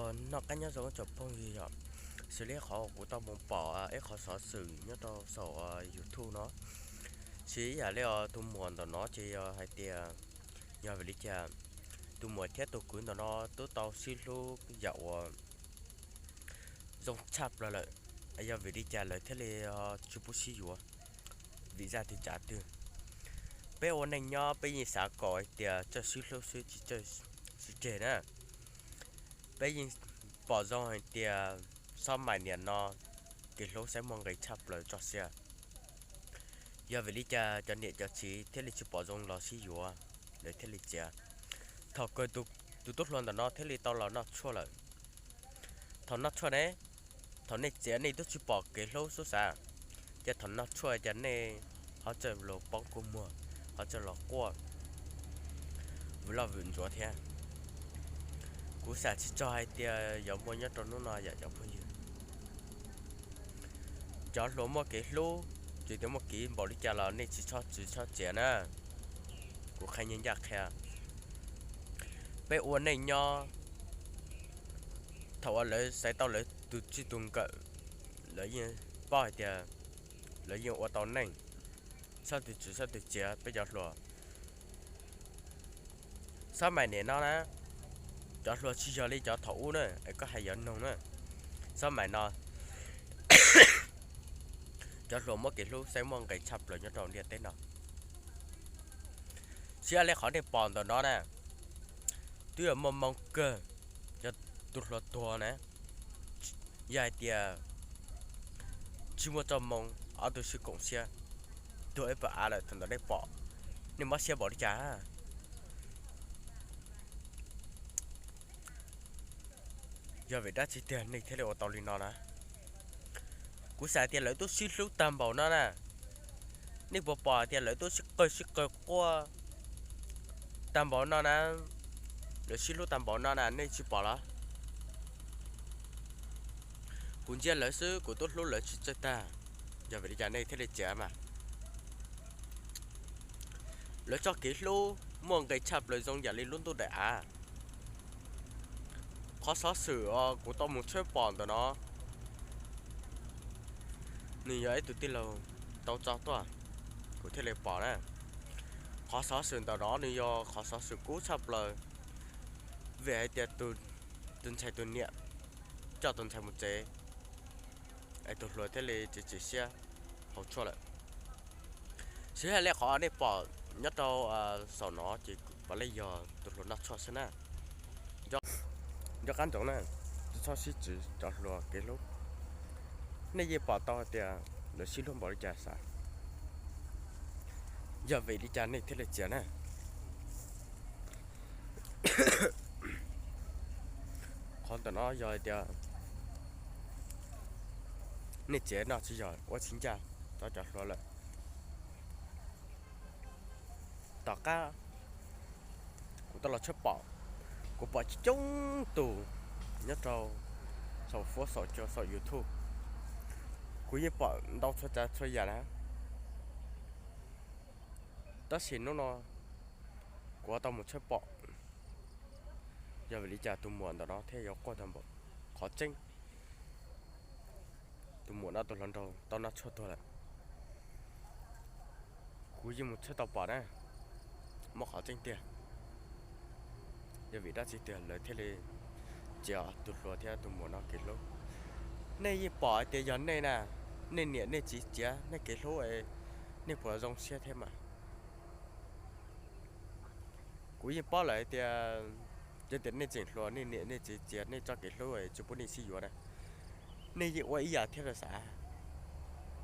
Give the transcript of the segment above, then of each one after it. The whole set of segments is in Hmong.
Noj qab nyob zoo tsoom phooj ywg yom, xws li qhov kuv tau mus pom ib qhov xov xwm nyob rau saum YouTube no, xws ib yam li tus muam ntawm no ces yog hais tias, yog vim li cas tus muam thiab tus kwv ntawm no twb tau sib hlub yam uas zoo tshaj plaws lawm, yog vim li cas lawv thiaj li tsis pub sib yuav? Vim zaj twg tsav twg? Peb ua neej nyob peb yeej xav kom hais tias txawj sib hlub xwb tsis txawj sib ceg na. Peb yeej pom zoo hais tias xab mais niam no kev hlub saib muaj nqis tshaj plaws tso sia. Yog vim li cas cov niam cov txiv thiaj li tsis pom zoo los sib yuav, lawv thiaj li txiav? Thaum kawg tus tub hluas ntawm no thiaj li tau los noj tshuaj lawm. Thaum noj tshuaj ne, thaum nej txiav nej twb tsis pom kev hlub xwb xav, ces thaum noj tshuaj ces nej ho txawj los poob kua muag, ho txawj los quaj vwm loj vwm ntsuav thiab. Kuv xav tsis txog hais tias yuav muaj nyob rau hnub no yom cov phooj ywg. Cov hluas muaj kev hlub, tsis tias muaj kev npaum li cas los nej tsis txhob txwv txhob txiav na. Kuv qhia ncaj ncaj qhia, peb ua neej nyob, thaum uas lawv xaiv tau lawv tus txij tus nkawm, lawv yeej paub hais tias lawv yeej ua tau neej, txhob txwv txhob txiav peb cov hluas. Xab mais niam no na, cov hluas tsis yog li cov thaum ub na es koj hais yuav noog na. Xab mais no cov hluas muaj kev hlub saib muaj nqis tshaj plaws nyob rau ntiaj teb no. Xws li qhov nej pom ntawm no na, twb yog muaj moo kawg, yog tus hluas tuag na, yog hais tias tsis muaj txoj moo, ob tug sib koom siab, tuag ib pawg av lawm thaum ntawd nej pom, nej mob siab npaum li cas? Yog vim dab tsi tiag nej thiaj li ua tau li no na? Kuv xav tias lawv twb sib hlub tag npaum no na, nej puas pom tias lawv twb sib qawg sib qawg quaj tag npaum no na, lawv sib hlub tag npaum no na nej tsis pom los? Kuv ntsia lawv xwb kuv twb hlub lawv tsis txawj tag. Yog vim li cas nej thiaj li txiav mas? Lawv txoj kev hlub muaj nqis tshaj plaws zoo yam li lub ntuj daim av. Qhov xov xwm uas kuv tau mus tshawb pom ntawm no, nws yog ib tug tij laug tau tso tuaj, kuv thiaj li pom na. Qhov xov xwm ntawm no nws yog qhov xov xwm kub tshaj plaws, vim hais tias tus ntxhais tus niam coj tus ntxhais mus tsev, es tus hluas thiaj li txiav txim siab haus tshuaj lawm. Xws li qhov nej pom nyob rau saum no ces puav leej yog tus hluas noj tshuaj xwb na. Nco qab ntsoov na, tsis txhob sib txwv cov hluas kev hlub. Nej yeej pom tau hais tias lawv sib hlub npaum li cas xav, yog vim li cas nej thiaj li txiav na? Qhov ntawm no yog hais tias nej txiav no tsis yog ua tsis ncaj tau cov hluas lawm. Tom qab kuv tau los tshawb pom, kuv pom coob coob tus nyob rau saum fuab saum cua saum YouTube, kuv yeej pom ntau txhua tsav txhua yam na. Tab sis hnub no kuv tau mus tshawb pom, yog vim li cas tus muam ntawm no thiaj yuav quaj tag npaum. Qhov tseeb, tus muam no tus hluas nraug tau noj tshuaj tuag lawm. Kuv yeej mus tshawb tau pom na, muaj qhov tseeb tiag. Yog vim dab tsi tiag lawv thiaj li txiav tus hluas thiab tus muam no kev hlub? Nej yeej pom hais tias yog nej na, nej niam nej txiv txiav nej kev hlub, nej puas zoo siab thiab mas? Kuv yeej paub lawm hais tias, yog tias nej tseem hluas nej niam nej txiv txiav nej txoj kev hlub tsis pub nej sib yuav na, nej yeej ua ib yam thiab los xav.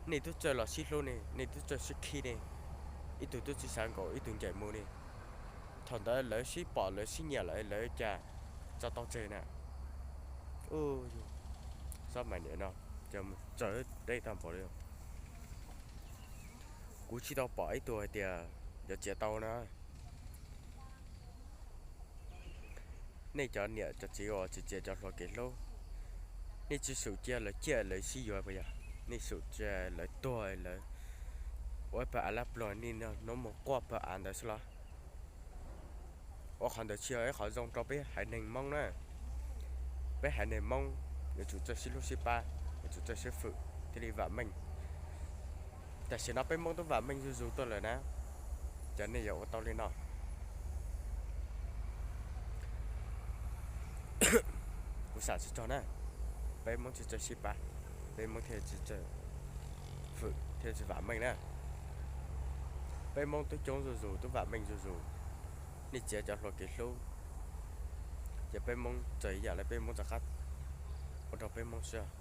Nej twb txawj los sib hlub ne, nej twb txawj sib khib ne, ib tug twb tsis xav nkaus ib tug ncaim mus ne. Thaum ntawd lawv sib pom lawv sib nyiam lawm lawv cas tso tau tseg na? Ub, xab mais niam no, cas mus txawv deb tag npaum li. Kuv tsis tau pom ib tug hais tias yuav txiav tau na. Nej cov niam cov txiv uas tsis txiav cov hluas kev hlub, nej tsis xum cia lawv ciaj lawv sib yuav puas yog? Nej xum cia lawv tuag lawv ua pawg av lab pluag nej hnub mus quaj pawg av ntawd xwb los? Ua qhov ntawd tsis yog ib qhov zoo rau peb haiv neeg Hmoob na. Peb haiv neeg Hmoob yuav tsum txawj sib hlub sib pab, yuav tsum txawj sib fwm thiaj li vam meej. Tam sim no peb Hmoob twb vam meej zuj zus tuaj lawm na, ces nej yuav ua tau li no. Kuv xav tsis txog na, peb Hmoob tsis txawj sib pab, peb Hmoob thiaj tsis txawj fwm thiaj tsis vam meej na. Peb Hmoob twb coob zuj zus, twb vam meej zuj zus, nej txiav cov hluas kev hlub, ces peb Hmoob txawm ib yam li peb Hmoob rov qab ua rau peb Hmoob xwb.